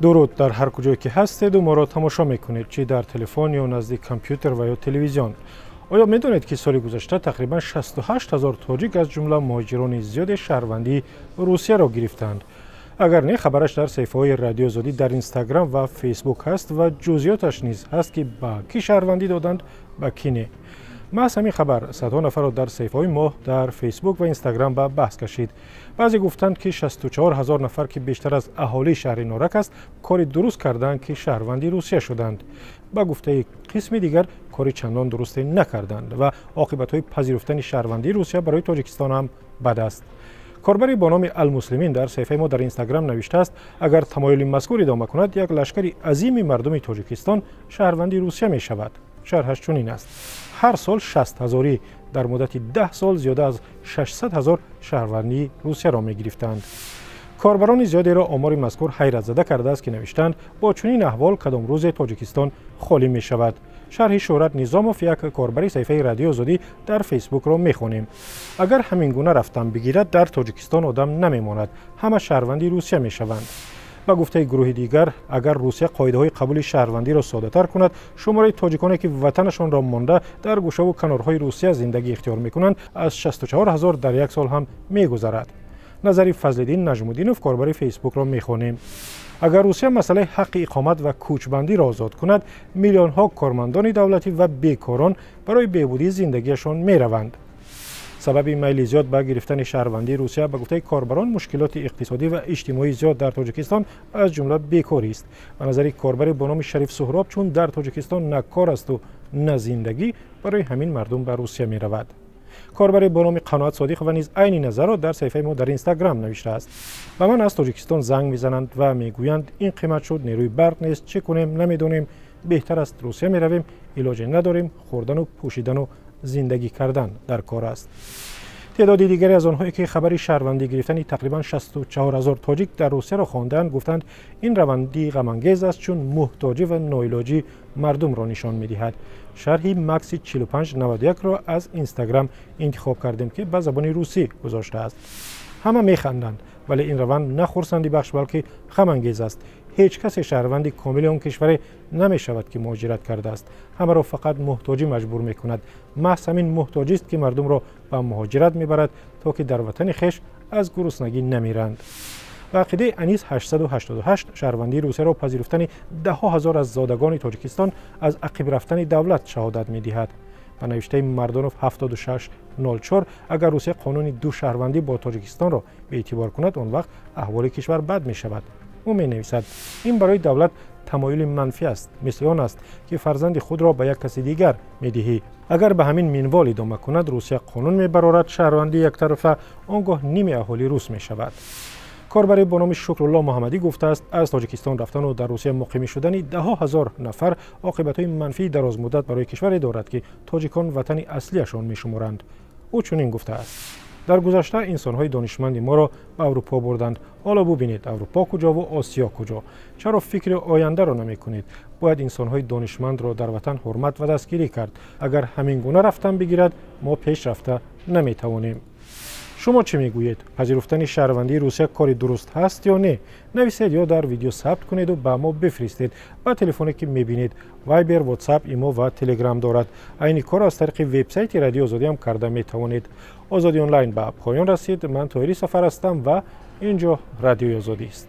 Дуруд дар ҳар куҷое ки ҳастеду моро тамошо мекунед, чӣ дар телефон ё назди компютер ва ё телевизион. Оё медонед, ки соли гузашта тақрибан 68 ҳазор тоҷик, аз ҷумла муҳоҷирони зиёде, шаҳрвандии Русияро гирифтаанд? Агар не, хабараш дар саҳифаҳои Радиои Озодӣ дар Инстаграм ва Фейсбук ҳаст ва ҷузъиёташ низ ҳаст, ки ба кӣ шаҳрвандӣ доданд, ба кӣ не. Маҳз ҳамин хабар садҳо нафарро дар саҳифаҳои мо дар Фейсбук ва Инстаграм ба баҳс кашид. Баъзе гуфтанд, ки 64 ҳазор нафар, ки бештар аз аҳолии шаҳри Норак аст, кори дуруст карданд, ки шаҳрванди Русия шуданд. Ба гуфтаи қисми дигар, кори чандон дурусте накарданд ва оқибатҳои пазируфтани шаҳрвандии Русия барои Тоҷикистон ҳам бад аст. Корбари бо номи Алмуслимин дар саҳифаи мо дар Инстаграм навиштааст: агар тамоюли мазкур идома кунад, як лашкари азими мардуми Тоҷикистон шаҳрванди Русия мешавад. Шарҳаш чунин аст: ҳар сол 60 ҳазорӣ, дар муддати 10 сол зиёда аз 600 ҳазор шаҳрвандии Русияро мегирифтанд. Корбарони зиёдеро омори мазкур ҳайратзада кардааст, ки навиштанд, бо чунин аҳвол кадом рӯзе Тоҷикистон холӣ мешавад. Шарҳи Шӯҳрат Низомов, як корбари саҳифаи Радиои Озодӣ дар Фейсбукро мехонем: агар ҳамин гуна рафтан бигирад, дар Тоҷикистон одам намемонад, ҳама шаҳрванди Русия мешаванд. Ба гуфтаи гурӯҳи дигар, агар Русия қоидаҳои қабули шаҳрвандиро соддатар кунад, шумораи тоҷиконе, ки ватанашонро монда дар гӯшаву канорҳои Русия зиндагӣ ихтиёр мекунанд, аз 64 ҳазор дар як сол ҳам мегузарад. Назари Фазлиддин Наҷмуддинов, корбари Фейсбукро мехонем: агар Русия масъалаи ҳаққи иқомат ва кӯчбандиро озод кунад, миллионҳо кормандони давлатӣ ва бекорон барои беҳбудии зиндагиашон мераванд. Сабаби майли зиёд ба гирифтани шаҳрвандии Русия, ба гуфтаи корбарон, мушкилоти иқтисодӣ ва иҷтимоии зиёд дар Тоҷикистон, аз ҷумла бекорист. Ба назари корбари бо номи Шариф Суҳроб, чун дар Тоҷикистон на кор асту на зиндагӣ, барои ҳамин мардум ба Русия меравад. Корбари бо номи Қаноат Содиқова низ айни назарро дар саҳифаи мо дар Инстаграм навиштааст: ба ман аз Тоҷикистон занг мезананд ва мегӯянд, ин қимат шуд, нерӯи барқ нест, чӣ кунем намедонем, беҳтар аст Русия меравем, илоҷе надорем, хӯрдану пӯшидану зиндагӣ кардан дар кор аст. Теъдоди дигаре аз онҳое, ки хабари шаҳрвандӣ гирифтани тақрибан 64 ҳазор тоҷик дар Русияро хондаанд, гуфтанд, ин раванди ғамангез аст, чун муҳтоҷӣ ва ноилоҷӣ мардумро нишон медиҳад. Шарҳи Макси 4591-ро аз Инстаграм интихоб кардем, ки ба забони русӣ гузоштааст: ҳама механданд, вале ин раванд на хурсандибахш, балки ғамангез аст. Ҳеҷ касе шаҳрванди комили он кишваре намешавад, ки муҳоҷират кардааст. Ҳамаро фақат муҳтоҷӣ маҷбур мекунад. Маҳз ҳамин муҳтоҷист, ки мардумро ба муҳоҷират мебарад, то ки дар ватани хеш аз гуруснагӣ намиранд. Ба ақидаи Анис 888, шаҳрвандии Русияро пазируфтани даҳҳо ҳазор аз зодагони Тоҷикистон аз ақиб рафтани давлат шаҳодат медиҳад. Ба навиштаи Мардонов 7604, агар Русия қонуни ду шаҳрвандӣ бо Тоҷикистонро беэътибор кунад, он вақт аҳволи кишвар бад мешавад. Ӯ менависад, ин барои давлат тамоюли манфӣ аст, мисли он аст, ки фарзанди худро ба як каси дигар медиҳӣ. Агар ба ҳамин минвол идома кунад, Русия қонун мебарорад шаҳрвандии яктарафа, он гоҳ ними аҳолӣ рус мешавад. Корбаре бо номи Шукрулло Муҳаммадӣ гуфтааст, аз Тоҷикистон рафтану дар Русия муқимӣ шудани даҳҳо ҳазор нафар оқибатҳои манфии дарозмуддат барои кишваре дорад, ки тоҷикон ватани аслиашон мешуморанд. Ӯ чунин гуфтааст: дар гузашта инсонҳои донишманди моро ба Аврупо бурданд. Ҳоло бубинед, Аврупо куҷову Осиё куҷо. Чаро фикри ояндаро намекунед? Бояд инсонҳои донишмандро дар ватан ҳурмат ва дастгирӣ кард. Агар ҳамин гуна рафтан бигирад, мо пеш рафта наметавонем. Шумо чӣ мегӯед? Пазируфтани шаҳрвандии Русия кори дуруст ҳаст ё не? Нависед ё дар видео сабт кунеду ба мо бифиристед ба телефоне, ки мебинед. Вайбер, Ватсап, Имо ва Телеграм дорад. Айни корро аз тариқи вебсайти Радиои Озодӣ ҳам карда метавонед. Озодӣ онлайн ба поён расид. Ман Тоҳири Сафар ҳастам ва ин ҷо Радиои Озодист.